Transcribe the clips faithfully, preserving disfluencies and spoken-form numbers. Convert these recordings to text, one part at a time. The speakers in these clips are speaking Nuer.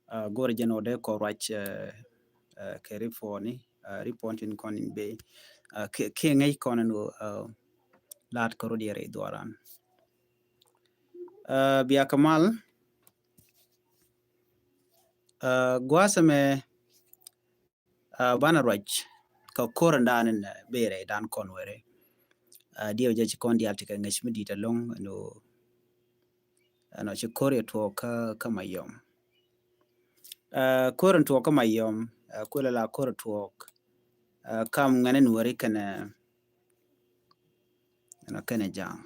Go̱rɛ jɛn ɔ dee kɔ ruac kɛ ripɔtni, ripɔt tin kɔn in bee kiɛ ŋäc kɔn in ɣöö la̱t kɛ rot yɛ rɛy dhuɔran. Bia kɛ mal, gua̱a̱th ɛmɛ banɛ ruac kɛ ko̱r in dan in bee rɛy dan kɔn weri. Diɛw jɛ ci kɔn diaal ti kɛ ŋäc mi di̱i̱t ɛlɔ̱ŋ ɛn ɣöö ɛnɔ ci ko̱r yɛ tuɔɔk kä, kä Mayɔm. Ko̱r in tuɔɔk kä Mayɔm, kuël ala ko̱r in tuɔɔk kam ŋuɛ̈ni Nuääri kɛnɛ, ɛnɔ kɛnɛ Ja̱a̱ŋ.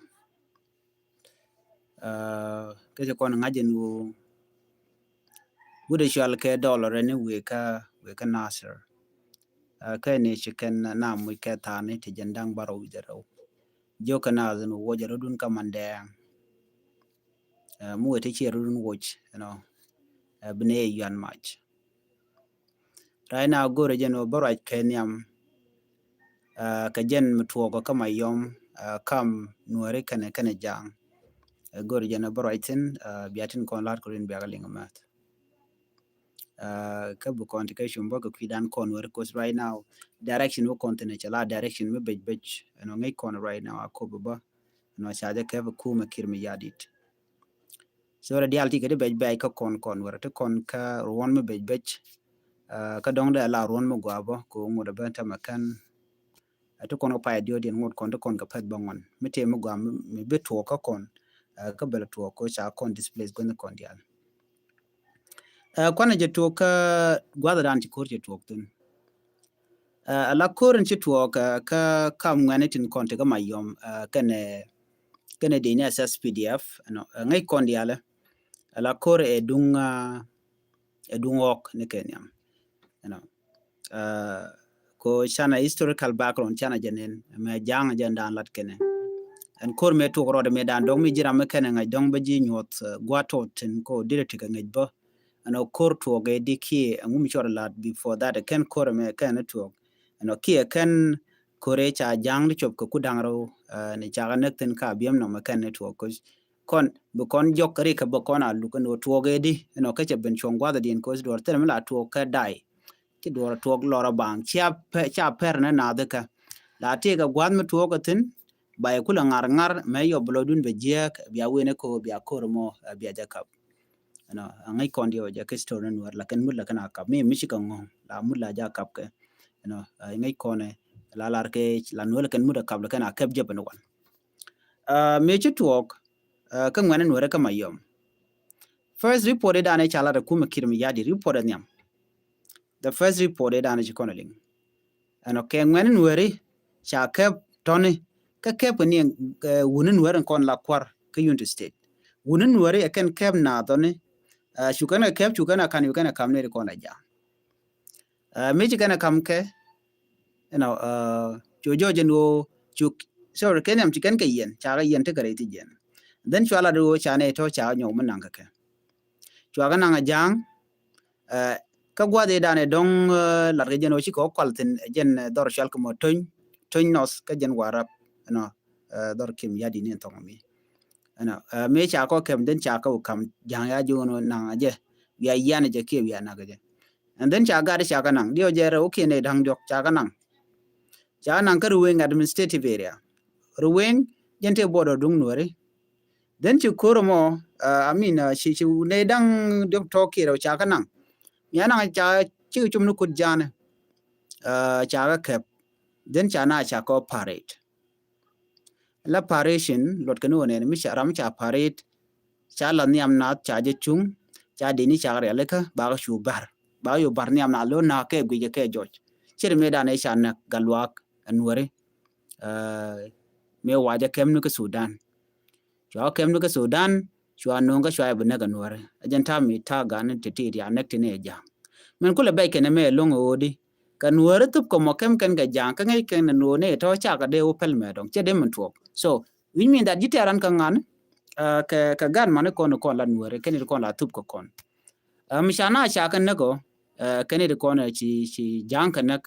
Kä ci kɔn ŋa̱c ɛn ɣöö wut ɛ cual kɛ dɔlɔr ɛn wëë kä, wëë kä Nasir. Kä ni ci kɛn na muc kɛ tha̱a̱ni ti jɛn da̱ŋ bärɔw wi̱cdɛ rɛw. Jiök kɛ naath ɛn ɣöö wuɔcɛ rɔ̱dun kä Mandɛɛŋ. Mi wëë ti ciɛ rɔ̱dun woc ɛnɔ bi nɛ yuan mac. Right now go̱rɛ jɛn ɣöö bä ruac kɛ nhiam kɛ jɛn mi tuɔɔk kä Mayɔm kam Nuääri kɛnɛ, kɛnɛ Ja̱a̱ŋ. Go̱rɛ jɛn ɣöö bä ruac thi̱n bia tin kɔn la̱t kɛ rin bia kɛ liŋ mɛth. Kä bi kɔn ti kɛ cumbä kɛ kui̱dan kɔn weri, 'cause right now direction wä kɔn thin cɛ la direction mi bec bec ɛnɔ ŋäc kɔn right now a kop bä ɛnɔ ca jɛ kɛ bi kumɛ Kiir Mayardit. So rɛ diaal ti kɛ ti bec bec kä kɔn, kɔn weri ti kɔn kä ruɔn mi bec bec. Kä dɔŋ dee la ruɔn mi gua bä ko ŋut bä tämɛ kɛn. Ti kɔn kɛ pay diɔt diɛn ŋut kɔn ti kɔn kɛ pɛth bä ŋuan mi tëë mi gua mi bi tuɔɔk kä kɔn. Kä bɛl tuɔɔk ko ca kɔn displace guänh kɔn diaal. Kuanɛ jɛ tuɔɔk kä gua̱th dan ci ko̱r cɛ tuɔɔk thin. Ala ko̱r in ci tuɔɔk kä kam ŋuɛ̈ni tin kɔn ti kä Mayɔm kɛnɛ, kɛnɛ dini S S P D F ɛnɔ ŋäc kɔn diaal. Ala ko̱r ɛ duŋ, ɛ duŋ ɣɔk ni kɛ nhiam. Ɛnɔ ko canɛ historical background canɛ jɛ nen mɛ Ja̱a̱ŋ jɛ dan lat kɛnɛ. Ɛn ko̱r mɛ tuɔɔk rɔɔdɛ mɛ dan dɔŋ mi ji̱ ram mi kɛnɛ ŋa̱c dɔŋ bä ji̱ nyuɔth gua̱a̱t tɔt tin ko dirɛ ti kɛ ŋäc bä. Ɛnɔ ko̱r tuɔɔk ɛ di kiɛ ɛŋu mi cɔr lat before that kɛn ko̱r mɛ kɛn tuɔɔk. Ɛnɔ kiɛ kɛn ko̱r ɛ ca Ja̱a̱ŋ di cop kɛ ku da̱ŋ rɛw ni cakɛ näk thin ka biɛm nɔmɛ kɛn tuɔɔk. Kɔn bi kɔn jɔk rik kɛ bä kɔn a luk ɛn ɣöö tuɔɔk ɛ di ɛnɔ kä cɛ ben cuɔ̱ŋ gua̱th diɛn ko̱th duɔr thil mi la tuɔɔk kɛ day. Ci duɔr tuɔɔk lɔr a baŋ cia pɛ, cia pɛr ni naath kä la tëëk ɛ gua̱th mi tuɔɔk ɛ thin. Ba yɛ kulɛ ŋar ŋar mɛ yɔp lɔdun bɛ jiääk bia wen ɛ ko̱o̱k bia ko̱r mɔ bia jɛ kap. Ɛnɔ a ŋäc kɔn diɛ wä jɛ kɛ story ni Nuäär lakin mut lakin a kap mi mi ci kɛ ŋɔ̱ŋ la mut la jɛ a kap kɛ. Ɛnɔ a ŋäc kɔn ɛ la lar kɛ la Nuäär lakin mut a kap lakin a kɛp jɛ bɛ ni wan. Mi ci tuɔɔk kä ŋuɛ̈ni Nuäärɛ kä Mayɔm. First report idan i̱ ca lat ɛ kumɛ Kiir Mayardit report ɛ nhiam. The first report i̱ dan i̱ ci kɔn ɛ liŋ. Ɛnɔ kɛ ŋuɛ̈ni Nuääri ca kɛp tɔni kä kɛp kɛ ni wuni Nuäär in kɔn la kuar kä Unity State. Wuni Nuääri ɛ kɛn kɛp naath tɔni. Cu kɛn kɛ kɛp cu kɛn ɛ kan cu kɛn ɛ kam ni ri kɔn ɛ Ja̱a̱ŋ. Mi ci kɛn ɛ kam kɛ ɛnɔ cu jɔɔc ɛn ɣöö cu sorry kɛ nhiam ci kɛn kɛ yɛn ca kɛ yɛn tekɛ rɛy ti jiɛn. Then cua lat ɣöö ca nɛ tɔ̱ ca nyɔk mi naŋ kɛ kɛ. Cua kɛ naŋ a Ja̱a̱ŋ. Kä gua̱th i̱ dan ɛ dɔ̱ŋ lat kɛ jɛn ɣöö ci kɛ wä kual thi̱n jɛn dhɔr cual kɛ mɔ Töny, Töny North kä jɛn Warap ɛnɔ dhɔr Kiir Mayardit ni thɔŋ mi. Ɛnɔ mi ca kɔ kɛm then ca kɛ wä kam Ja̱a̱ŋ ya ji̱ ɣöö naŋ a jɛ wiaa yian a jɛ kiɛ wiaa nak a jɛ. And then ca gat ca kɛ naŋ diɔ jɛ rɛ wä kiɛ nɛ da̱ŋ diɔk ca kɛ naŋ. Ca kɛ naŋ kä Ruweng administrative area. Ruweng jɛn tëë border duŋ Nuääri. Then ci ko̱r mɔ I mean ci ci nɛ da̱ŋ diɔk tɔ̱ kiɛ rɛ ca kɛ naŋ. Nya naŋ ca ci kɛ cum ni kut Ja̱a̱ŋ. Ca kɛ kɛp. Then ca na ca kɛ operate. La paration luɔt kɛ ni wä nɛn mi ca ram ca parit ca la nhiam nath ca jɛ cuŋ ca dini ca rialikä bakɛ cu bar bakɛ cu bar nhiam nath lo na kɛ guicɛ kɛ jɔc. Cir mi dan i̱ ca näk Gatluak ɛ Nuääri. Mi wacɛ kɛm ni kä Sudan. Cua kɛm ni kä Sudan cua no̱o̱ŋ kä cua yɛ bi näk ɛ Nuääri. Ɛ jɛn ta̱a̱ mi ta̱a̱ gan ni ti ti riak näk ti ni ɛ Ja̱a̱ŋ. Min kulɛ bɛc kɛn ɛmɛ ɛlɔ̱ŋ ɛ ɣöödi kɛ Nuääri thup kɛ mɔ kɛm kɛn kɛ Ja̱a̱ŋ kä ŋäc kɛn ɛ Nuääri ni ɛ tɔ̱ cakɛ dee wä pɛl mɛ dɔ̱ŋ cɛ dee min tuɔɔk. So wi̱c mi that ji̱ tɛ̈ran kä ŋa̱n kɛ kɛ gan mani kɔn kɔn la Nuääri kɛn it kɔn la thup kɛ kɔn. Mi ca na ca kɛ näk ɔ kɛn it kɔn ci ci Ja̱a̱ŋ kɛ näk.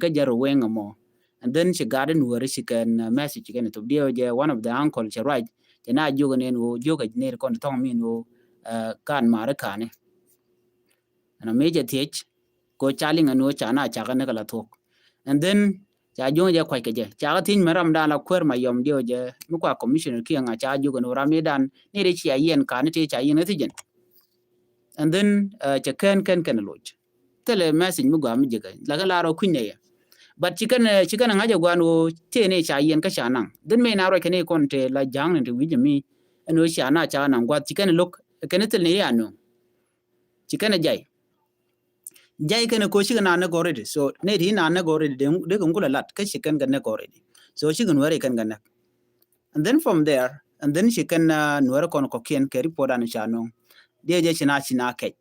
Kä jɛ Ruweng ɛmɔ. And then ci gat in Nuääri ci kɛn message ci kɛn thup diɛ jɛ one of the uncle cɛ ruac cɛ na jiök nen ɣöö jiök ɛ nen kɔn thɔŋ min ɣöö kan mari kani. Ɛnɔ mëë jɛ thiec ko ca liŋ ɛn ɣöö ca na cakɛ näk ala thuɔ̱k. And then ca juŋ jɛ kuac kɛ jɛ, cakɛ thiec mɛ ram dan la kuäär Mayom diɛw jɛ mi kua commissioner kiɛ ŋa, ca juɔk ɛn ɣöö ram mi dan ni ri cia yiɛn ka ni ti ca yiɛn kä thiec jɛn. And then cɛ kɛn kɛn kɛn loc. Thilɛ message mi gɔaa mi jikä lakin la rɔ kui̱ny nɛ yɛ. But ci kɛn ci kɛn ŋa̱c ɛ guan ɣöö tëë ni ca yiɛn kä ca naŋ. Then mëë na ruac kɛn ikɔn te la ja̱a̱ŋ ni te wi̱c mi ɛn ɣöö cia na ca naŋ gua̱th ci kɛn lo̱k kɛn thil ni ri a nööŋ. Ci kɛn jay. Jay kɛn ko cikɛ na näk already. So ne ti na näk already, de kɛ ŋul a lat kä ci kɛn kɛ näk already. So cikɛ Nuɛri kɛn kɛ näk. And then from there, and then ci kɛn Nuɛri kɔn kɔkiɛn kɛ report an ca no̱o̱ŋ. Diɛ jɛ ci na ci na kɛc.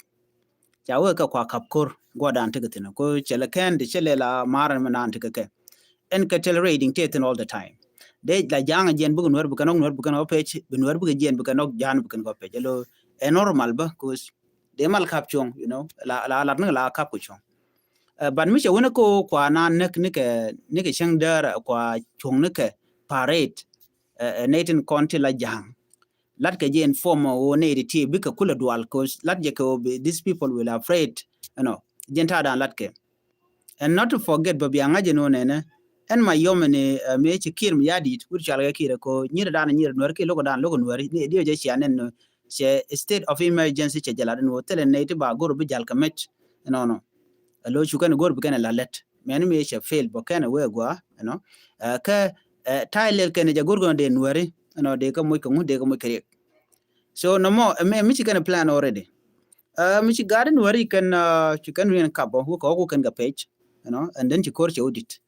Ca wee kɛ kua kap kor guɔ dan tikɛ thin ko cɛ lɛ kɛn ti cɛ lɛ la mar mi nan tikɛ kɛ. Ɛn kɛ tɛl raiding tëë thin all the time. De la ja̱a̱ŋ jiɛn bikɛ Nuɛr bikɛ nɔk, Nuɛr bikɛ nɔk pec, bi Nuɛr bikɛ jiɛn bikɛ nɔk, ja̱a̱n bikɛ nɔk pec. Alo ɛ normal bä, 'cause de mal kap cuɔ̱ŋ, you know, la la lat ni la kap kɛ cuɔ̱ŋ. But mi cɛ wä ni ko kua na näk nikɛ nikɛ cäŋ däär kua cuɔ̱ŋ nikɛ parade. Ɛ nɛy tin kɔn ti la ja̱a̱ŋ. Lat kɛ jɛ in form ɣöö nɛy ti ti bikɛ kulɛ dual, 'cause lat jɛ kɛ ɣöö these people will afraid, you know, jɛn ta̱a̱ dan lat kɛ. And not to forget bä bia ŋa̱c ɛn ɣöö nɛnɛ ɛn Mayom ɛn mëë ci Kiir mi ya̱di̱t wut cual kɛ Kiir ɛ ko nyir dan nyir Nuɛr ki lo̱k dan lo̱k Nuɛr diɛ jɛ cia nɛn cɛ state of emergency cɛ jɛ lat ɛn ɣöö thilɛ nɛy ti ba go̱r bi jal kɛ mɛc ɛnɔnɔ. Alo cukɛn go̱r bi kɛn ɛ la lɛt mɛn mi cɛ fail bä kɛn ɛ wee gua ɛnɔ. Kɛ ta̱a̱ lɛl kɛn ɛ jɛ go̱r kɛn ɛ dee Nuɛri ɛnɔ dee kɛ moc kɛ ŋu dee kɛ moc kɛ riɛk. So nɔmɔ ɛmɛ mi ci kɛn plan already. Mi ci gat in weri kɛn ci kɛn riɛn kap ɔ wukɛ ɔk wukɛn kɛ page, you know, and then ci kor cɛ wudit.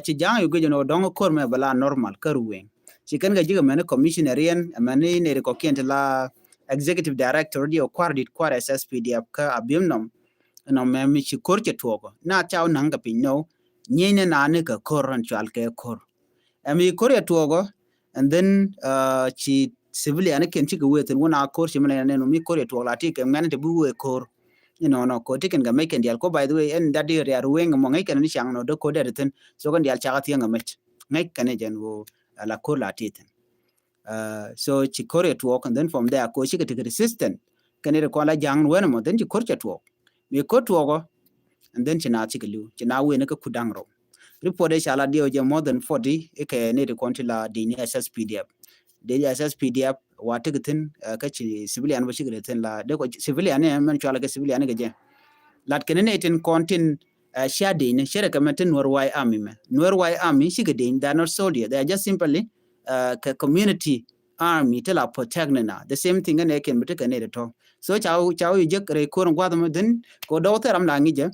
Ci ja̱a̱ŋ yu guic ɛn ɔ dɔ̱ŋ kor mɛ bɛ la normal kä ruweŋ. Ci kɛn kɛ jikɛ mɛni commissioner riɛn ɛmɛni neri kɔkiɛn ti la executive director di ɔ kuar dit kuar S S P D F kä Abiɛm nɔm. Ɛnɔ mɛ mi ci kor cɛ tuɔɔk ɔ na ca wä na̱ŋ kɛ piny nɔ nyieny ni nani kɛ kor ɛn cual kɛ kor. Ɛm yi kor yɛ tuɔɔkɔ and then ci civilian ni kɛn cikɛ wee thin wun a kor ci mi lɛn nɛn mi kor yɛ tuɔɔk la ti kɛ ŋuɛn ti bi wee kor. Inɔnɔ ko ti kɛn kɛ mec kɛn dial ko by the way ɛn dat di riar weng mɔ ŋäc kɛn ni caŋ nɔ dee ko dɛr thin. So kɛn dial cakɛ thiäŋ kɛ mec ŋäc kɛn ni jɛn wo la kor la ti thin. So ci kor yɛ tuɔɔk and then from there ko cikɛ ti kɛ resistant. Kɛn ni ri kɔn la jaŋ wen mɔ then ci kor cɛ tuɔɔk. Mi kor tuɔɔkɔ and then ci na cikɛ liw ci na wen kä kudaŋ rɔ. Report ɛ ca la diɛw jɛ more than forty ikɛ ni ti kɔn ti la di ni S S P D F. Di S S P D F wa ti kɛ thin kä ci civilian bä cikɛ thin la de kɔ civilian ni mɛn cual kɛ civilian ni kɛ jɛ. Lat kɛ ni ni tin kɔn tin cia di ni cɛ rɛ kɛ mɛ tin Nuer White Army mɛ. Nuer White Army cikɛ di, they are not soldier, they are just simply kɛ community army ti la protect ni na. The same thing ni kɛn bi ti kɛ ni ti tɔ. So ca ca yu jek rɛ kor guath mɛ din ko dɔw thɛram la ŋi̱jɛ.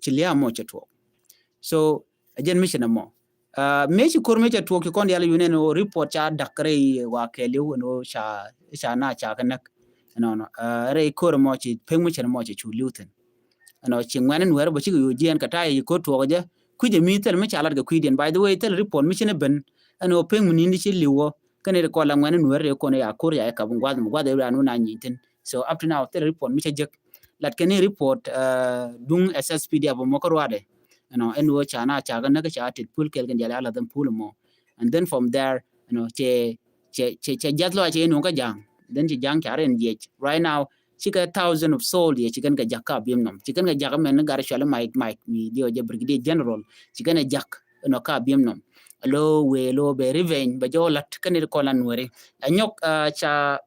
Ci liam mɔ cɛ tuɔk. So a jɛn mission mɔ. Mëë ci kor mëë cɛ tuɔk ci kɔn dial yu nɛn report ca dak rɛy wa kɛɛliw ɛn ɣöö ca ca na ca kɛ näk. Ɛnɔnɔ rɛy kor mɔ ci pek mi cɛn mɔ ci cu liw thin. Ɛnɔ ci ŋuɛn in wɛr bä cikɛ yu jiɛn kɛ ta̱a̱ yi kor tuɔk jɛ kui̱c ɛ mi thil mi ca lat kɛ kui̱diɛn. By the way thil report mi cin ɛ ben ɛn ɣöö pek mi ni̱n di ci liw wä kɛn ɛ kɔl la ŋuɛn in wɛr rɛy kɔn ya kor ya kap guath mi guath ɛ ran wä na nyi̱n thin. So up to now thil report mi cɛ jek lat kɛn in report duŋ S S P D F mɔ kä ruadɛ. You know, ɛn ɣöö ca na ca kɛ näk ca tit pul kɛl kɛn dial a lath ɛn pul mɔ. And then from there, you know, cɛ cɛ cɛ cɛ jath lɔac cɛ nuŋ kä ja̱a̱ŋ. Then ci ja̱a̱ŋ ca ren jiɛc right now. Cikɛ thousand of soldier cikɛn kɛ jak ka Abiɛm nɔm, cikɛn kɛ jak mɛn ni gat cual Mike Mike mi diɔ jɛ Brigadier General. Cikɛn ɛ jak, you know, ka Abiɛm nɔm. Alo wee lo bɛ revenge bɛ jɛ wä lat kɛn ni kɔn la Nuɛri. Ɛ nyɔk ca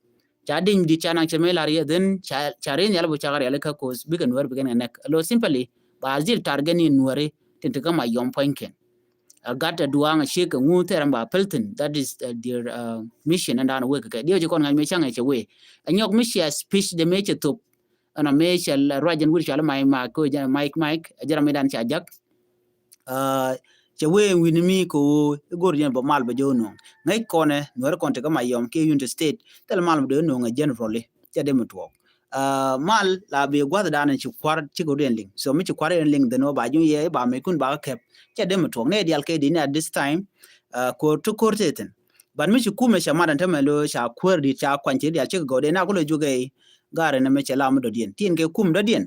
ca diny di ca naŋ cɛ mi lar yɛ then ca ca rin yal bu ca rial ka kos bikɛ Nuɛri bikɛn kɛ nɛk. Alo simply ba zil target ni Nuɛri tin ti kä Mayom puɔ̱nykɛn. A gat a duaŋ a ciek a ŋu thɛr a ba pɛl thin. That is their mission. And dan wek kɛ diɛ ci kɔn ŋa̱c mi caŋ ɛ cɛ wee a nyɔk mi cia speech de mi cɛ thop. Ɛn a mi cɛ ruac jɛn wut cɔal Mike Mike ko jɛn Mike Mike a jɛn a mi dan ca jak. Cɛ wee wi̱ni mi ko i̱ go̱r jɛn bä mal bä jɛ wä nuɔ̱ŋ ŋäc kɔnɛ Nuɛri kɔn ti kä Mayom kiɛ Unity State. Thil mal mi dee wä nuɔ̱ŋ ɛ generally cɛ dee mi tuɔɔk. Mal la bi gua̱th dan ci kuar ci kɛ wä diɛn liŋ. So mi ci kuar diɛn liŋ dhen wä ba juŋ yɛ i̱ ba mec kun ba kä kɛp cɛ dee mi tuɔɔk ni dial kɛ di ni at this time. Ko̱r ti ko̱r ti thin. But mi ci kumɛ cɛ mat ɛn tämɛ lo ca kuäär dit ca kuany ci dial cikɛ gɔw dee na kulɛ juɔk ɛ i̱ ga̱r ɛn ɛmɛ cɛ la mi dɔ̱diɛn tin kɛ kum dɔ̱diɛn.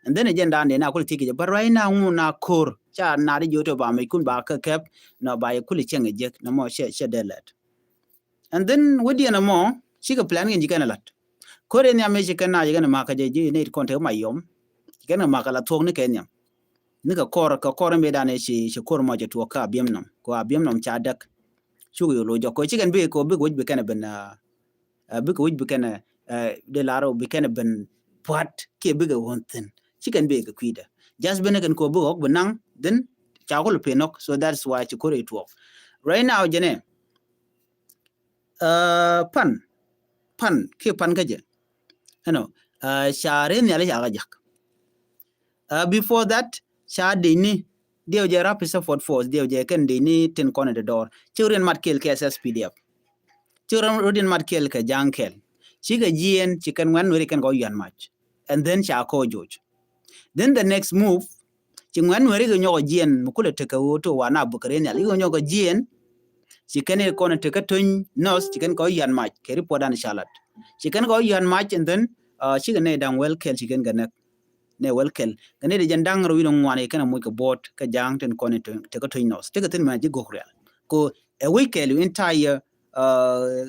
And then ɛ jɛn dan dee na kulɛ thiec kɛ jɛ but right now ŋun na ko̱r ca na di jiö tɔ ba mec kun ba kä kɛp. Nɔ ba yɛ kulɛ cieŋ ɛ jek nɔ mɔ cɛ cɛ dee lɛt. And then wä diɛn ɛmɔ cikɛ plan kɛn ji̱ kɛn ɛ lat. Ko̱r in nhiam i̱ ci kɛn na ci kɛn makä jɛ ji̱ ni kɔn te ma yɔm. Ci kɛn makä la thuɔk ni kɛ nhiam. Ni kɛ kɔr, kɛ kɔr in bi dan i̱ ci, ci ko̱r mɔ ci tuɔk kä Abiemnom. Kɛ Abiemnom ca däk. Cuk yol wä jɔk kɛ ci kɛn bi kɛ bi kɛ wi̱c bi kɛn ben, ah, ah, bi kɛ wi̱c bi kɛn, ah, de lar bi kɛn ben puat kiɛ bi kɛ wä thi̱n. Ci kɛn bi kɛ kui̱dɛ. Just ben kɛn kɛ bi ɣɔk bi naŋ, then ca kul pin nɔk. So that's why ci ko̱r i̱ tuɔk. Right now jɛnɛ, ah, pan, pan, kiɛ pan kä jɛ. Ɛnɔ, ah, ca ri nhiali ca kɛ jak. Ah, before that, ca dini, diɛw jɛ Rapid Support Force, diɛw jɛ kɛn dini tin kɔn in te dɔɔr. Ci rin mat kɛl kɛ S S P D F. Ci rin, rin mat kɛl kɛ Ja̱a̱ŋ kɛl. Ci kɛ jiɛn, ci kɛn ŋuɛn Nuɛri kɛn kɔ yuan mac. And then ca kɔ joc. Then the next move, ci ŋuɛn Nuɛri kɛ nyɔk jiɛn, mi kulɛ tekɛ ɣöö to wa na buk kɛ ri nhial. Ikɛ nyɔk jiɛn, ci kɛn ikɔn tekɛ Tony North, ci kɛn kɔ yuan mac, kɛ report dan ca lat. Ci kɛn kɔ yuan mac, and then, uh, ci kɛ nɛ da̱ŋ wɛl kɛl, ci kɛn kɛ nɛk. Nɛ wɛl kɛl. Kɛ nɛ di jɛn da̱ŋ rɛw wi̱n ŋuan, kɛn a muc kɛ bo̱o̱t, kɛ Ja̱a̱ŋ tin kɔn tekɛ Tony North. Tekɛ thi̱n mɛ ji̱ gok rial. Ko ɛ wi̱c kɛɛliw entire, uh,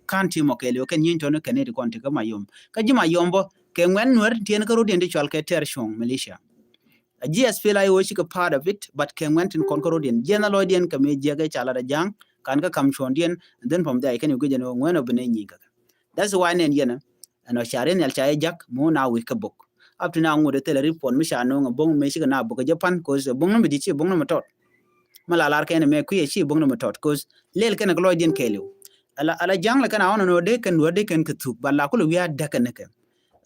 county mɔ kɛɛliw kɛn nyieny tɔni kɛn ni ti kɔn ti kä Mayom. Kä ji̱ Mayom bä kɛ ŋuɛn Nuɛr tiɛn kä rodiɛn ti cual kɛ Tɛr Cuɔ̱ŋ militia. A ji̱ S P L A I O cikɛ part of it, but kɛ ŋuɛn tin kɔn kä rodiɛn. Jiɛn a lɔcdiɛn kɛ mi jiɛk ɛ ca lat a Ja̱a̱ŋ, kan kä kam cuɔ̱ɔ̱ŋdiɛn, and then from there kɛn i̱ guic ɛn ɣöö ŋuɛn ɔ bi nɛ nyieny kä kɛ. That's why nɛn yɛn ɛ. Ɛn ɔ ca ri nhial ca jɛ jak, mi wä na wi̱i̱ kä bok. Up to now ŋut ɛ thilɛ report mi ca no̱o̱ŋ ɛ bo̱ŋ mi cikɛ na bok ɛ jɛ pan, 'cause ɛ bo̱ŋ ni mi di̱t ci bo̱ŋ ni mi tɔt. Mi la lar kɛn ɛ mɛ kui̱ ɛ ci bo̱ŋ ni mi tɔt, 'cause lɛl kɛn ɛ kɛ lɔcdiɛn kɛɛliw. Ala, ala Ja̱a̱ŋ la kɛn a ɣɔn ɛn ɔ dee kɛn duɔ̱ɔ̱r dee kɛn kɛ thuk, but la kulɛ wi̱i̱ a däk kɛn ɛ kɛ.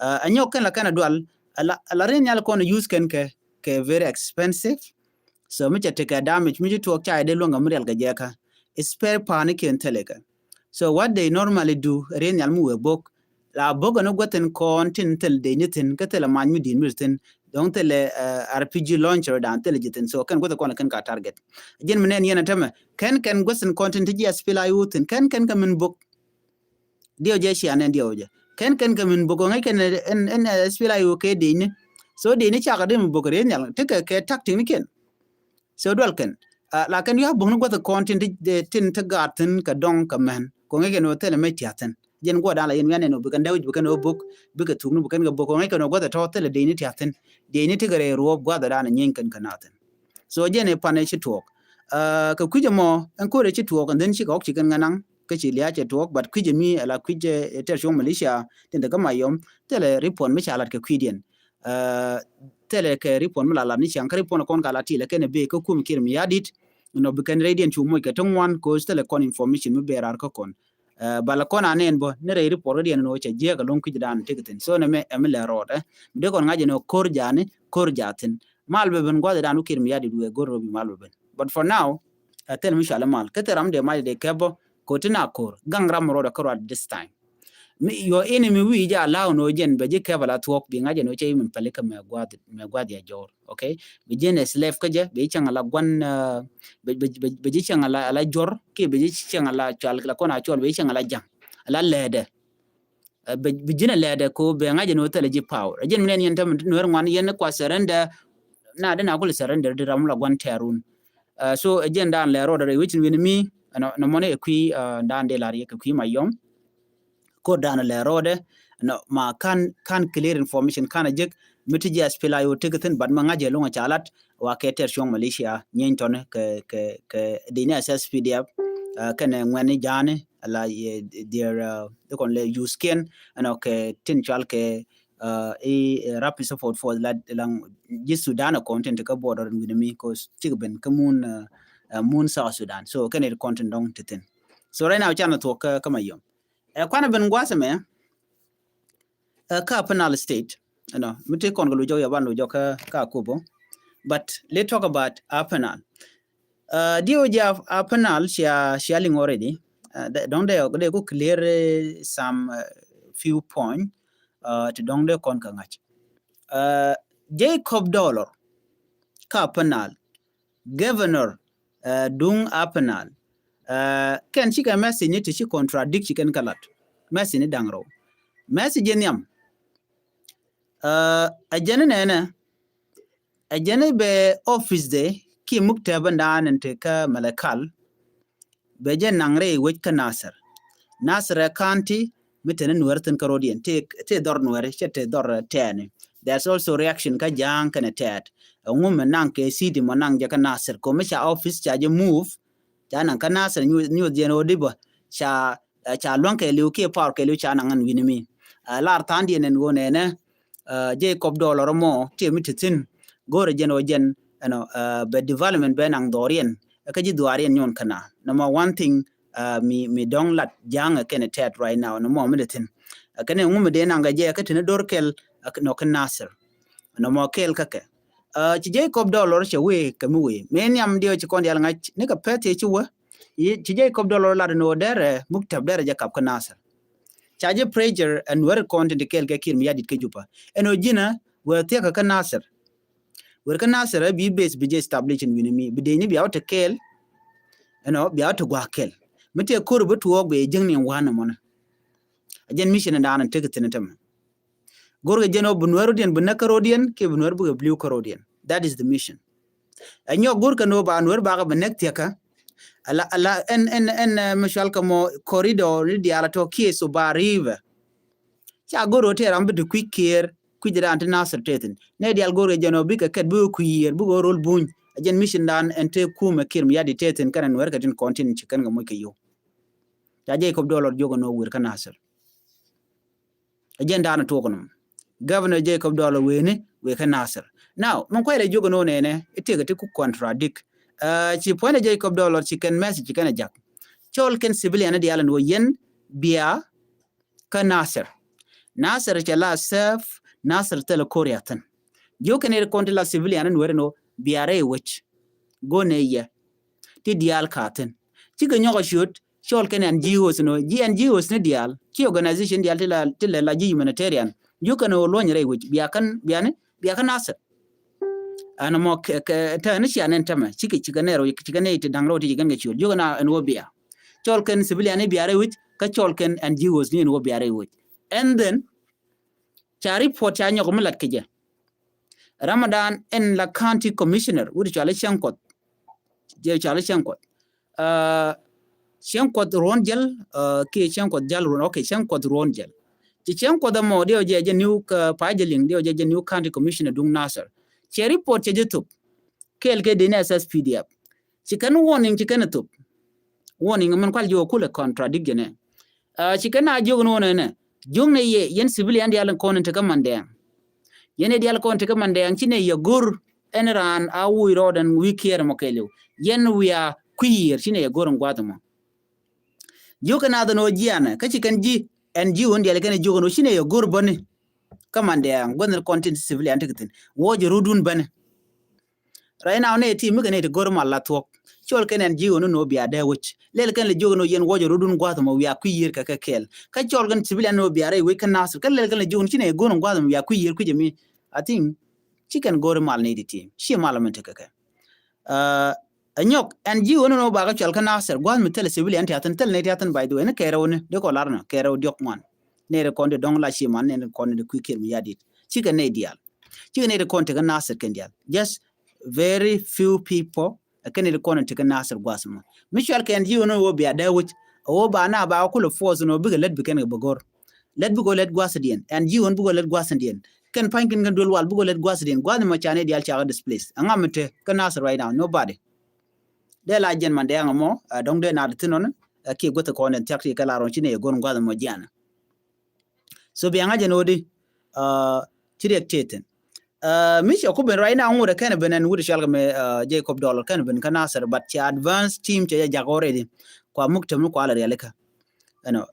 Ɛ, ɛ nyɔk kɛn la kɛn a dual, ala, ala ri nhial kɔn use kɛn kɛ, kɛ very expensive. So mi cɛ tekɛ damage, mi ci tuɔɔk ca jɛ dee luäŋ kɛ mi rial kɛ jɛ kä. Spare part ni kiɛn thilɛ kɛ. So what they normally do, ri nhial mi wee bok, la bok ɛn guäthin kɔn tin thil dee ni thi̱n, kä thil a many mi di̱i̱t mi thi̱n, dɔ̱ŋ thil, eh, R P G launcher dan thil ji̱ thi̱n. So kɛn guäthi kɔn kɛn ka target. Ji̱n mi nɛn yɛn a tämɛ, kɛn, kɛn guäthin kɔn tin ti ji̱ S P L A I O thi̱n, kɛn, kɛn kɛ min bok. Diɛw jɛ cia nɛn diɛw jɛ. Kɛn, kɛn kɛ min bok ŋäc kɛn ɛn, ɛn, eh, S P L A I O kɛ dee ni. So dee ni cakɛ dee mi bok ri nhial, ti kɛ, kɛ tactic ni kɛn. So dual kɛn. Ah, la kɛn wi̱i̱ a bo̱ŋ ni guäth kɔn tin ti, tin ti gaat thi̱n kɛ dɔŋ kɛ mɛn. Kɛ ŋäc kɛn ɣöö thilɛ mec tia̱a̱ thi̱n. Jɛn guɔdan la yɛn wi̱i̱ a nɛn ɣöö bi kɛn dee wi̱c bi kɛn ɣöö bo̱k, bi kɛ thuk ni bi kɛn kɛ bo̱k. Kɛ ŋäc kɛn ɣöö guäth ɛ tɔ̱ thilɛ dee ni tia̱a̱ thi̱n. Dee ni ti kɛ rɛy ruɔ̱ɔ̱p gua̱th ɛ dan ɛ nyieeny kɛn kɛ naath thi̱n. So jɛn ɛ pan ɛ ci tuɔɔk. Ah, kɛ kui̱c ɛmɔ, ɛn ko̱r ɛ ci tuɔɔk, and then cikɛ ɣɔk ci kɛn ŋa naŋ, kä ci lia̱a̱ cɛ tuɔɔk, but kui̱c ɛmi, ala kui̱c ɛ Tɛr Cuɔ̱ŋ militia, tin te kä Mayom, thilɛ report mi ca lat kɛ kui̱diɛn. Ah, thilɛ kɛ report mi la lat ni ciaŋ, kä report ni kɔn ka la tilɛ kɛn ɛ bee kä kum Kiir Mayardit, nɔ bi kɛn rɛydiɛn cu moc kɛ ti ŋuan, 'cause thilɛ kɔn information mi bee raar kä kɔn. Ah, bal kɔn a nɛn bä, ni rɛy report kädiɛn ni wä cɛ jiɛɛk ɛlɔ̱ŋ kui̱c dan tekɛ thi̱n. So nɛ mɛ, ɛmi lɛ rɔɔdɛ. Mi dee kɔn ŋa̱c ɛn ɣöö ko̱r ja̱a̱ni, ko̱r ja̱a̱ thi̱n. Mal bɛ ben gua̱th dan wä Kiir Mayardit wee go̱r rɔ bi mal bɛ ben. But for now, ɛ thil mi cual mal. Kä thil ram dee mac dee kɛp bä, ko̱ ti na ko̱r. Gaŋ ram rɔɔdɛ kä ruat this time. Mi, your enemy wi̱i̱ jɛ allow ni ɣöö jɛn bɛ ji̱ kɛp ala thuɔ̱k, bi ŋa̱c ɛn ɣöö cɛ i̱ min päli kä mɛ gua̱th, mɛ gua̱th ya jɔɔr. Okay? Bi ji̱n ɛ slave kä jɛ, bi ji̱ cäŋ ala gua̱n, ah, bi, bi, bi, bi ji̱ cäŋ ala, ala jɔr, kiɛ bi ji̱ cäŋ ala cual, la kɔn a cual, bi ji̱ cäŋ ala ja̱ŋ, ala lɛɛdɛ. Ah, bi, bi ji̱n ɛ lɛɛdɛ ko bɛ ŋa̱c ɛn ɣöö thilɛ ji̱ power. Ɛ jɛn mi nɛn yɛn tämɛ Nuɛr ŋuan yɛn ni kua surrender, na dee na kulɛ surrender di ram la gua̱n tɛɛrun. Ah, so ɛ jɛn dan lɛ rɔɔdɛ rɛy wecin wi̱n mi, ɛnɔ, ɛnɔ mɔni ɛ kui̱, ah, dan dee lar yɛ kɛ kui̱ Mayom. Ko̱r dan lɛ rɔɔdɛ, nɔ, ma kan, kan clear information kan a jek, mi ti ji̱ S P L A I O tekɛ thi̱n, but ma ŋa̱c jɛ luŋ a ca lat, wa kɛ Tɛr Cuɔ̱ŋ militia, nyieeny tɔni kɛ, kɛ, kɛ dini S S P D F, ah, kɛnɛ ŋuɛni ja̱a̱ni, ala yɛ, their, ah, dee kɔn lɛ use kiɛn, ɛnɔ kɛ tin cual kɛ, ah, i̱, eh, Rapid Support Force la, la ji̱ Sudan a kɔn tin ti kä border wi̱n mi, 'cause cikɛ ben kä mun, ah, ah, mun South Sudan. So kɛnɛ ti kɔn tin dɔŋ ti thi̱n. So right now, can a thuɔk kä, kä Mayom. Ɛ kuanɛ ben gua̱a̱th ɛmɛ, ɛ kä Upper Nile State, ɛnɔ, mi ti kɔn kɛ luc jɔk yɛ ban luc jɔk kä, kä Akobo. But let's talk about Upper Nile. Ɛ, diɛ wä jɛ Upper Nile cia, cia liŋ already. Ɛ, dɔ̱ŋ dee, dee ku clear, eh, some, eh, few point, ɛ, ti dɔ̱ŋ dee kɔn kɛ ŋa̱c. Ɛ, Jacob Dollar, kä Upper Nile, Governor, eh, duŋ Upper Nile. Eh, kɛn cikɛ message ni ti ci contradict ci kɛn kä lat. Message ni da̱ŋ rɛw. Message in nhiam. Eh, ɛ jɛn ni nɛnɛ. Ɛ jɛn ni bɛ office de ki muktɛbä ndan in ti kä Malakal. Bɛ jɛ naŋ rɛy wec kä Nasir. Nasir ɛ county, mi teni Nuɛr thin kä road yɛn, tëë dhɔr Nuɛr, cɛ tëë dhɔr tɛɛni. There's also reaction kä Ja̱a̱ŋ kɛnɛ tɛɛt. Ɛŋu mi naŋ kɛ city mɔ naŋ jɛ kä Nasir, kɔ mi ca office ca jɛ move, ca naŋ kä Nasir, nyuth jɛn ɣöö di bä ca, ca luäŋ kɛ liw kiɛ power kɛ liw ca naŋ ɛn wi̱ni mi. Lar tha̱a̱ŋdiɛn ɛn ɣöö nɛnɛ, Jacob Dollar mɔ tiɛ mi ti thin, go̱rɛ jɛn ɣöö jɛn ɛnɔ bɛ development bɛ naŋ dhɔriɛn, kä ji̱ dhuaariɛn nyuɔn kä na. Number one thing, mi, mi dɔ̱ŋ lat Ja̱a̱ŋ ɛ kɛnɛ tɛɛt right now, nɔmɔ mi dee thi̱n. Kɛnɛ ŋu mi dee naŋ kɛ jɛ kä tini do̱r kɛl, nɔ kä Nasir. Nɔmɔ kɛl kä kɛ. Ci Jacob Dollar cɛ wee kɛ mi wee. Mi nhiam diɛ ci kɔn dial ŋa̱c, ni kɛ pɛth cɛ ci wee. Ci Jacob Dollar lat ni wä derɛ, muktab derɛ jɛ kap kä Nasir. Ca jɛ pressure ɛn weri kɔn tin ti kɛl kɛ Kiir Mayardit kä Juba. Ɛn wä ji̱nä wee thiɛk kä Nasir. Wer kä Nasir ɛ bi base bi jɛ establish in wi̱ni mi bi dee ni bia wä te kɛɛl. Ɛnɔ bia wä te gua̱a̱k kɛɛl. Mi tëë ko̱r bi tuɔɔk bɛ jiäkni in wa̱a̱n ɛmɔnɛ. A jɛn mission in da̱a̱n in tek thi̱n in tämɛ. Go̱rkɛ jɛn ɔ bi Nuɛr rodiɛn bi näk kä rodiɛn kiɛ bi Nuɛr bikɛ bi li̱w kä rodiɛn. That is the mission. Ɛ nyɔk go̱rkɛ ni ɔ ba Nuɛr bakɛ bi näk thiäkä. Ala, ala ɛn, ɛn, ɛn mi cual kɛ mɔ corridor ni diaal a tɔ kiɛ so ba river. Ca go̱r ɣöö tëë ram bi ti kui̱c Kiir, kui̱c raan ti Nasir tëë thi̱n. Nɛ diaal go̱r kɛ jɛn ɣöö bikɛ kɛt bikɛ kui̱ yiër bikɛ ɣöö rol buny. A jɛn mission dan ɛn tëë kumɛ Kiir Mayardit tëë thi̱n kɛnɛ Nuɛr kɛ tin kɔn tin ci kɛn kɛ moc kɛ yio̱w. Ca Jacob Dollar jiök ɛn ɣöö wer kä Nasir. A jɛn dan tuɔk nɔm. Governor Jacob Dollar weni wee kä Nasir. Now, min kuay lɛ jiök ɛn ɣöö nɛnɛ, it tëëkɛ ti ku contradict. Ci puɔ̱nydɛ Jacob Dollar ci kɛn message ci kɛn ɛ jak. Cɔl kɛn civilian diaal ɛn ɣöö yɛn bia kä Nasir. Nasir cɛ la safe, Nasir thilɛ korea thin. Jiök kɛn iri kɔn ti la civilian ni Nuɛri ni wä bia rɛy wec. Go̱n ɛ yɛ. Ti diaal ka thin. Cikɛ nyɔk a ciöt, cɔl kɛn N G Os ni wä, ji̱ N G Os ni diaal, ci organization diaal ti la, ti la, la ji̱ humanitarian. Jiök kɛn wä luɔ̱ny rɛy wec, bia kɛn, bia ni, bia kä Nasir. Ɛn mɔ kɛ, kɛ, tɛ ni cia nɛn tämɛ, cikɛ, cikɛ nɛy rɛw, cikɛ nɛy ti da̱ŋ rɛw ti ci kɛn kɛ ciöt. Jiök kɛn ɛn wä bia. Cɔl kɛn civilian ni bia rɛy wec, kä cɔl kɛn N G Os ni ɛn wä bia rɛy wec. And then, ca report ca nyɔk mi lat kɛ jɛ. Ramadan ɛn la county commissioner, wut cɔal i̱ Cieŋ Kuɔth. Jɛ cɔal i̱ Cieŋ Kuɔth. Cieŋ Kuɔth Ruɔ̱n Jäl, kiɛ Cieŋ Kuɔth Jäl Ruɔ̱n, okay, Cieŋ Kuɔth Ruɔ̱n Jäl. Ci Cieŋ Kuɔth ɛmɔ diɛ wä jɛ jɛ new, pa jɛ liŋ, diɛ wä jɛ jɛ new county commissioner duŋ Nasir. Cɛ report cɛ jɛ thop. Kɛɛl kɛ dee ni S S P D F. Ci kɛn warning ci kɛn ɛ thop. Warning min kual jiök kulɛ contradict jɛ nɛ. Ci kɛn a jiök ni wä nɛ nɛ. Jiök ni yɛ, yɛn civilian diaal in kɔn in tekä Mandɛɛŋ. Yɛn ɛ diaal kɔn tekä Mandɛɛŋ ci nɛ yɛ go̱r ɛn raan a wuc rɔɔdɛn wi̱i̱ kiɛɛr mɔ kɛɛliw. Yɛn wiaa kui̱ yiër ci nɛ yɛ go̱r in gua̱th mɔ. Jiök kɛ nath ɛn ɣöö jianɛ, kä ci kɛn ji̱ N G O ni diaal kɛn jiök ɛn ɣöö ci nɛ yɛ go̱r bäni. Kä Mandɛɛŋ, gua̱th ni kɔn tin civilian tekɛ thi̱n. Wuɔ̱c rudun bäni. Right now nɛ ti mi kɛ nɛ ti go̱r mal la thuɔ̱k. Cɔl kɛn N G O ni nɔ bia dee wec. Lɛl kɛn lɛ jiök ni yɛn wuɔc rudun gua̱th mɔ wiaa kui̱ yiër kɛ kɛ kɛɛl. Kä cɔl kɛn civilian ni nɔ bia rɛy wec kä Nasir. Kä lɛl kɛn lɛ jiök ni ci nɛ go̱r gua̱th mɔ wiaa kui̱ yiër kui̱ jɛ mi. I think ci kɛn go̱r mal ni ti ti. Ci mal mɛ tekɛ kɛ. Ɛ nyɔk N G O ni nɔ ba kɛ cɔl kä Nasir. Gua̱th mi thilɛ civilian ti a thin, thilɛ ni ti a thin, by the way. Ni kɛɛrɛ wä ni. Dee kɔ lar ni. Kɛɛrɛ wä diɔk ŋuan. Nɛy ti kɔn ti dɔ̱ŋ la ci man, nɛy ti kɔn ti kui̱ Kiir Mayardit. Cikɛ nɛy diaal. Cikɛ nɛy ti kɔn ti kä Nasir kɛn diaal. Just very few people, ɛ kɛn ti kɔn ti kä Nasir gua̱th mɔ. Mi cual kɛ N G O ni wä bia dee wec, wä ba na ba kulɛ force ni wä bikɛ lät bi kɛn kɛ bɛ go̱r. Lät bikɛ lät gua̱thdiɛn. N G O ni bikɛ lät gua̱thdiɛn. Kɛn pa̱ny kɛn kɛn duel wal bikɛ lät gua̱thdiɛn. Gua̱th mɔ ca nɛy diaal ca kɛ displace. Ɛŋa mi te kä Nasir right now? Nobody. Dee la jɛn Mandɛɛŋ mɔ, ɛ dɔ̱ŋ dee na di thin ɔni, ɛ kiɛ guäth kɔn ɛn thiak ti kɛ la rɔn ci nɛy ɛ go̱r gua̱th mɔ jianɛ. So bia ŋa̱c ɛn ɣöö di, ci riɛk tëë thi̱n. Mi cɛ ku ben right now ŋut ɛ kɛn ben ɛn wut cɔal kɛ mɛ Jacob Dollar kɛn ben kä Nasir, but cɛ advance team cɛ jɛ jak already. Kua muk tɛm ni kua lɛ rialikä. Ɛnɔ,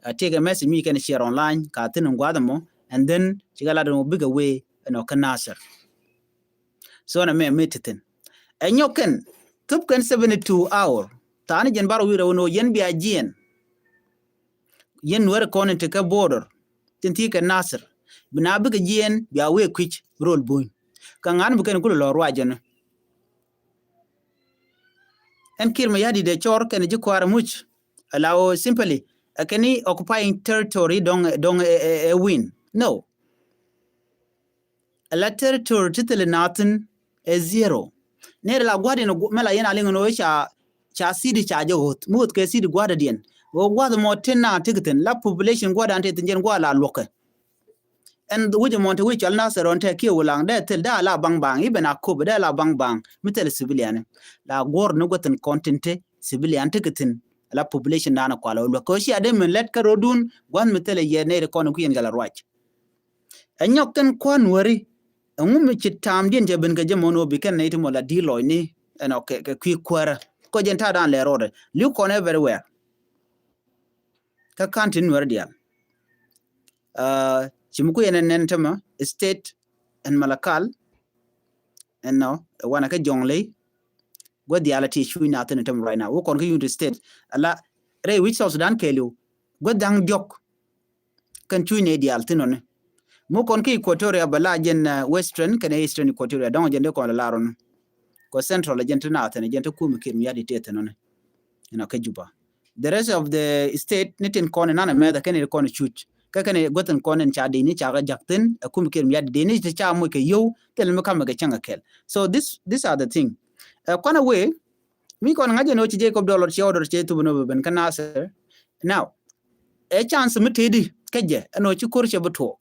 a tëëkɛ message mi kɛn share online ka thi̱n in gua̱th ɛmɔ, and then cikɛ lat ɛn ɣöö bikɛ wee ɛnɔ kä Nasir. So ɛnɔ mɛ mi ti thi̱n. Ɛ nyɔk kɛn thop kɛn seventy two hour. Thaani jɛn bar wi̱i̱ rɛw ɛn ɣöö yɛn bia jiɛn. Yɛn Nuɛr kɔn in te kä border tin thii kɛ Nasir. Bi na bikɛ jiɛn bia wee kui̱c rol buny. Kä ŋa̱n bi kɛn kulɛ lɔ ruac jɔni. Ɛn Kiir Mayardit dee cɔr kɛn ji̱ kua̱r muc. Ala o simply ɛ kɛn i̱ occupying territory dɔŋ, dɔŋ ɛ, ɛ, ɛ win. No. Ala territory ti thil nathin ɛ zero. Nɛr la gua̱diɛn mɛ la yɛn a liŋ ni wee ca, ca city ca jɛ ɣoth. Mi ɣoth kɛ city gua̱dädiɛn. Wä gua̱th mɔ tin na ti ki thin la population gua̱dan ti thin jɛn gua̱ la luɔkɛ. Ɛn wi̱c mɔ ti wi̱c cɔl Nasir ɔn tɛ kiɛ Wulaŋ dee thil dee la baŋ baŋ, iben Akobo dee la baŋ baŋ mi thil civilian. La guɔr ni gua̱thin kɔn tin ti civilian ti ki thin la population dan kual wä luɔk kɛ wä cia dee min lɛt kä rodun gua̱th mi thil yɛ nɛy ti kɔn kui̱n gɛl a ruac. Ɛ nyɔk kɛn kua̱n weri ɛŋu mi ci taam diɛn cɛ ben kɛ jɛ mɔn wä bi kɛn nɛy ti mɔ la di lɔcni ɛn ɔ kɛ kui̱ kuäärä. Kɔ jɛn ta̱a̱ dan lɛ rɔɔdɛ li̱w kɔn everywhere. Kä ka̱n ti nuɛr diaal. Ci mi ku yɛn ɛn nɛn tämɛ state ɛn Malakal ɛn nɔ ɛ wanɛ kä Jɔŋley. Guä diaal ɛ ti cuc na thin tämɛ right now wä kɔn kä Unity State ala rɛy wi̱c South Sudan kɛɛliw guä dhaŋ diɔk. Kɛn cuc nɛ diaal thin nɔni mu kɔn kä Equatoria bɛ la jɛn Western kɛn Eastern Equatoria dɔŋ jɛn dee kɔn la lar ɔni. Kɔ Central jɛn ti na thin jɛn ti kumi kir mi yat itet thin nɔni. Inɔ kä Juba the rest of the state ni tin kɔn inan amɛtha kɛn iri kɔn cuc kä kɛn guäthin kɔn in ca dini ca kä jak thin ɛ kumi kir mi yat dini ti ca muc kɛ yow thil mi kamɛ kɛ cäŋ kɛ kɛl. So this these are the thing. Ɛ kɔn away mi kɔn ŋa̱c ɛn ɣöö ci Jacob Dollar ci order ci thupä nöbä ben kä Nasir. Now ɛ chance mi tëëdi kä jɛ ɛn ɣöö ci kor cɛ bi tuɔɔk.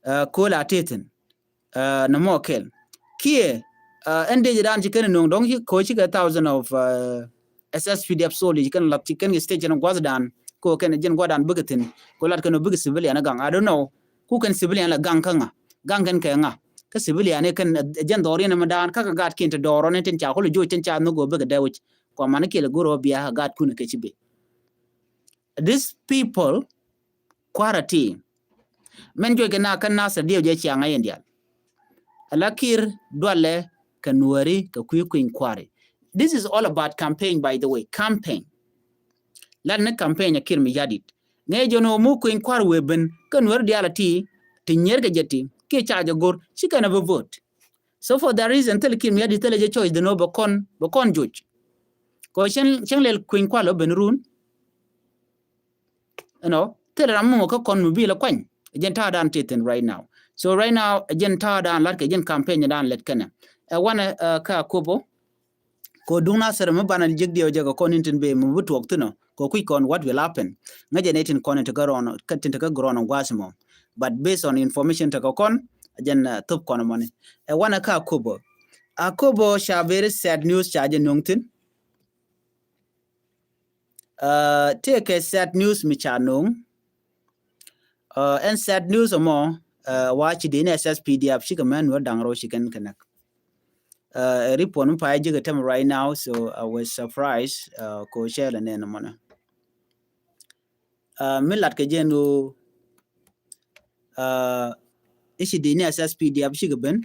Ɛ kööl a tëë thi̱n. Ɛ nɔmɔ kɛl kiɛ ɛ ɛn dee jɛ daan ci kɛn nuɔ̱ŋ dɔ̱ŋ ci kööl ci kɛ thousand of ɛ S S P D F soldier ci kɛn lat ci kɛn kɛ stage ɛn gua̱th daan kɛ ɣöö kɛn jɛn gua̱th daan bikɛ thi̱n kɛ ɣöö lat kɛn ɣöö bikɛ civilian ɛ gaŋ. I don't know ku kɛn civilian la gaŋ kä ŋa gaŋ kɛn kɛ ŋa. Kä civilian ɛ kɛn ɛ jɛn dhɔriɛn ɛmɛ daan kä kɛ gaat kiɛn ti dɔɔrɔ ni tin ca kul joc tin ca nhök ɣöö bikɛ dee wi̱c. Kua mani kiɛl ɛ go̱r ɣöö bia ɛ gaat kun ɛ kɛ ci bi. These people kua̱rä ti mɛn juɔc kɛ na kä Nasir diɛw jɛ ciaŋ a yɛn diaal. Ala kir dualɛ kɛ nuɔri kɛ kui̱ kui̱ny kua̱ri. This is all about campaign, by the way, campaign. Lat ni campaign a kir mi yadit ŋɛ jɔn ɔ mu kui̱ny kua̱r wee ben kä nuɔri diaal a ti ti nyier kɛ jɛ ti kiɛ ca jɛ go̱r ci kɛn a bi vote. So for that reason thil kir mi yadit thil jɛ choice deno bɛ kɔn bɛ kɔn joc. Kɔ cɛn cɛn lɛl kui̱ny kua̱r lɔ ben run. You know, thil ram mɔ kä kɔn mi bi la kuany. Jɛn ta̱a̱ dan ti thin right now. So right now jɛn ta̱a̱ dan lat kɛ jɛn campaign dan lɛt kɛnɛ. Ɛ wanɛ kä Akobo. Ko duŋ Nasir mi banɛ jek diɛw jɛ kɛ kɔn in tin bee mi bi tuɔk thin ɔ. Ko kui̱ kɔn what will happen. Ŋäcɛ ni tin kɔn in ti kä rɔn kä tin ti kä grɔn gua̱a̱th mɔ. But based on information ti kä kɔn jɛn thop kɔn mɔni. Ɛ wanɛ kä Akobo. Akobo ca very sad news ca jɛ nuŋ thin. Tëëkɛ sad news mi ca no̱o̱ŋ. Ɛn sad news ɛmɔ wa ci dini S S P D F cikɛ mɛn wä da̱ŋ rɛw ci kɛn kɛ näk. Report mi pay jikɛ tɛm right now, so I was surprised. Ko cɛ lɛ nɛn ɛmɔnɛ. Mi lat kɛ jɛn ɣöö i̱ ci dini S S P D F cikɛ ben.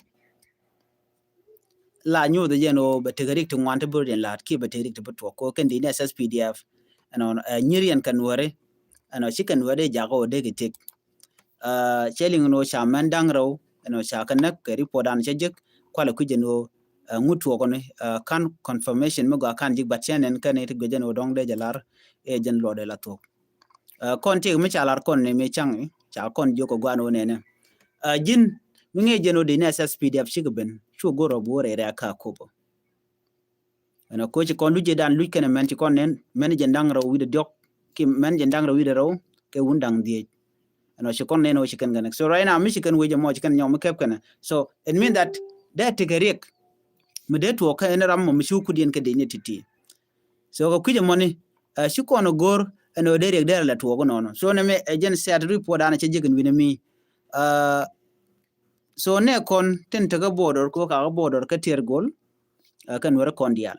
La nyuuth jɛn ɣöö bɛ tekɛ rik ti ŋuan ti bi rot in la̱a̱t kiɛ bɛ tekɛ rik ti bi tuɔk kɛ kɛn dini S S P D F. Ɛnɔ nyir yɛn kɛ nuɛri ɛnɔ ci kɛ nuɛri jak ɣöö dee kɛ tek. Cɛ liŋ ɛn ɣöö ca mɛn da̱ŋ rɛw ɛnɔ ca kɛ näk kɛ report an cɛ jek kualɛ kui̱c ɛn ɣöö ŋut tuɔɔkɔni. Kan confirmation mi gɔaa kan jik, but cɛ nɛn kɛn ti guic ɛn ɣöö dɔ̱ŋ dee jɛ lar ɛ jɛn luɔtdɛ la thuɔ̱k. Kɔn tiek mi ca lar kɔn ni mi caŋ ca kɔn jiök kɛ guan wä nɛnɛ. Ji̱n mi ŋi̱i̱c jɛn wä di ni S S P D F cikɛ ben cu go̱r ɔ bi wä rɛy rɛy a kä Akobo. Ɛn ɔ koci kɔn luc jɛ dan luc kɛnɛ mɛn ci kɔn nɛn mɛn jɛn da̱ŋ rɛw wi̱dɛ diɔk ki mɛn jɛn da̱ŋ rɛw wi̱dɛ rɛw kɛ wun da̱ŋ dhiec. Ɛn ɔ ci kɔn nɛn ɔ ci kɛn kɛnɛ. So right now mi ci kɛn wec ɛmɔ ci kɛn nyɔk mi kɛp kɛnɛ. So it mean that dee tekɛ riɛk mi dee tuɔɔk kä ɛn ram mɔ mi ci wä kudiɛn kɛ dec ni ti̱ti̱. So kɛ kui̱c ɛmɔni ci kɔn ɛ go̱r ɛn ɣöö dee riɛk dee rɛ lɛ tuɔɔk inɔnɔ. So nɛ mɛ ɛ jɛn sɛt report danɛ cɛ ji̱ kɛn wi̱nɛ mi. So nɛ kɔn tin tekä border kɛ kakä border kä tiɛr gol. Kɛn wɛrɛ kɔn diaal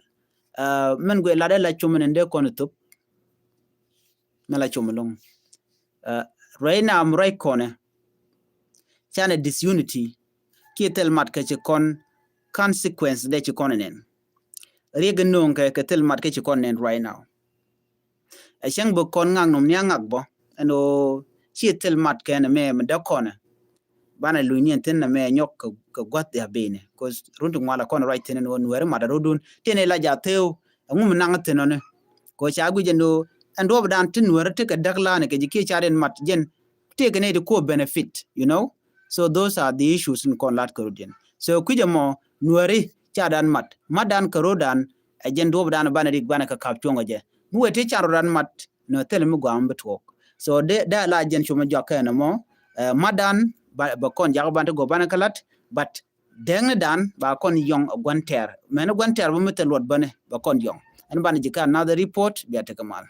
mɛn guɛ lat ɛ la com ɛn dee kɔn ɛ thop. Mɛ la com ɛlɔŋ. Right now mi ruac kɔnɛ canɛ disunity kiɛ thil mat kɛ ci kɔn consequence dee ci kɔn ɛ nɛn. Riek in no̱o̱ŋ kɛ kɛ thil mat kɛ ci kɔn nɛn right now. Ɛ cäŋ bä kɔn ŋak nom ni a ŋak bä ɛn ɣöö ci thil mat kɛn ɛmɛ mi däk kɔnɛ. Banɛ luny ni ɛn thi̱n ɛmɛ nyɔk kɛ gua̱th dhia benɛ. Cause run ti ŋual ɛ kɔn ruac thi̱n ɛn ɣöö nuɛɛri mat ɛ rotdun tin ila ja theu. Ɛŋu mi naŋ thi̱n ɔni kɛ ɣöö ca guic ɛn ɣöö ɛn duɔ̱ɔ̱p dan ti nuɛɛri ti kɛ däk la̱a̱nɛ kɛ ji̱ kiɛ ca riɛn mat jɛn. Tëëkɛ nɛy ti kuɔp benefit, you know. So those are the issues in kɔn lat kɛ rot yɛn. So kui̱c ɛmɔ nuɛri ca dan mat mat dan kɛ rot dan. Ɛ jɛn duɔp dan banɛ rik banɛ kɛ kap cuɔ̱ŋ ɛ jɛ. mi wee ti can rɔ dan mat nɔ thil mi gɔaa mi bi tuɔɔk. So de de la jɛn cumɛ jɔak kɛn mɔ, eh, mat dan ba, ba kɔn jak ban ti gɔ ban kɛ lat, but dɛŋni dan ba kɔn yɔŋ a guan tɛɛr. Mɛn guan tɛɛr ba mi thil luɔt bani ba kɔn yɔŋ. Ɛn ban ji̱ kɛ another report bia tekɛ mal.